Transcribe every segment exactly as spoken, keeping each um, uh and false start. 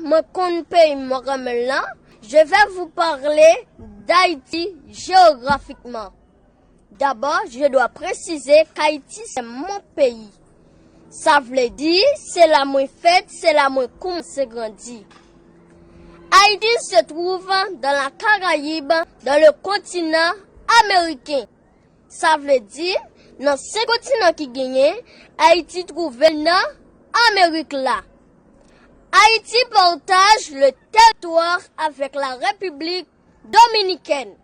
Mwen konn peyi mwen renmen lan, je vais vous parler d'Haïti géographiquement. D'abord, je dois préciser qu'Haïti, c'est mon pays. Sa vle di, se la mwen fèt, se la mwen koumanse grandi. Haïti se trouve dans la Caraïbe, dans le continent américain. Sa vle di, nan senk kontinan ki genyen, Ayiti twouve l nan Amerik la. Ayiti partage le territoire avec la République dominicaine.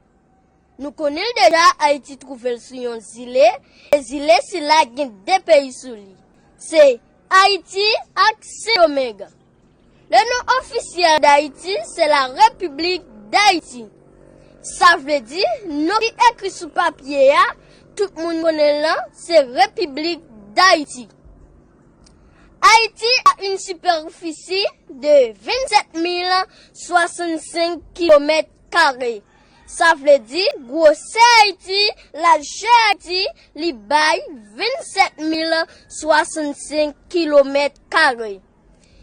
Nou konnen l deja, Ayiti twouve l sou yon zile, e zile sila gen de peyi sou li. Se Ayiti ak Sendomeng. Le nom officiel d'Haïti, c'est la République d'Haïti. Sa vle di, non ki ekri sou papye a, tout moun konnen l lan, se Repiblik Dayiti. Haïti a une superficie de vingt-sept mille soixante-cinq kilomètres carrés. Sa vle di, gwosè Ayiti, lajè Ayiti, li bay vingt-sept mille soixante-cinq kilomètres carrés.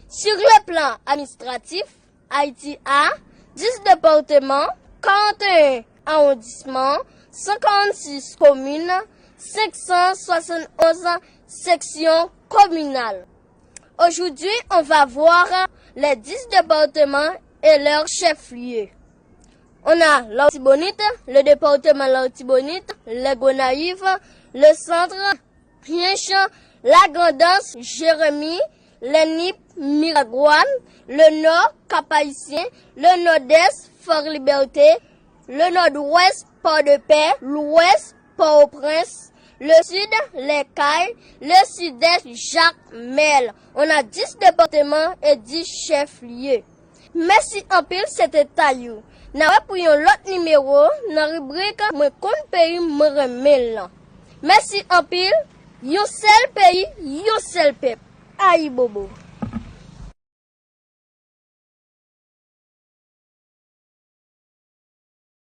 Sur le plan administratif, Haïti a dix départements, quarante et un arrondissements, cent quarante-six communes, cinq cent soixante-onze sections communales. Aujourd'hui, on va voir les dix départements et leurs chefs-lieux. On a l'Artibonite, le département l'Artibonite, les Gonaïves, le centre, Hinche, La Grand'Anse, Jérémie, les Nippes, Miragwàn, le nord, Cap-Haïtien, le nord-est, Fort Liberté, le nord-ouest, Port-de-Paix, l'ouest, Port-au-Prince, le sud, Les Cayes, le sud-est, Jacmel. On a dix départements et dix chefs-lieux. Mèsi anpil, se te Tayou. N a wè pou yon lòt nimewo nan ribrik Mwen konn peyi m, mwen renmen l lan. Mèsi anpil, yon sèl peyi, yon sèl pèp. Ayibobo.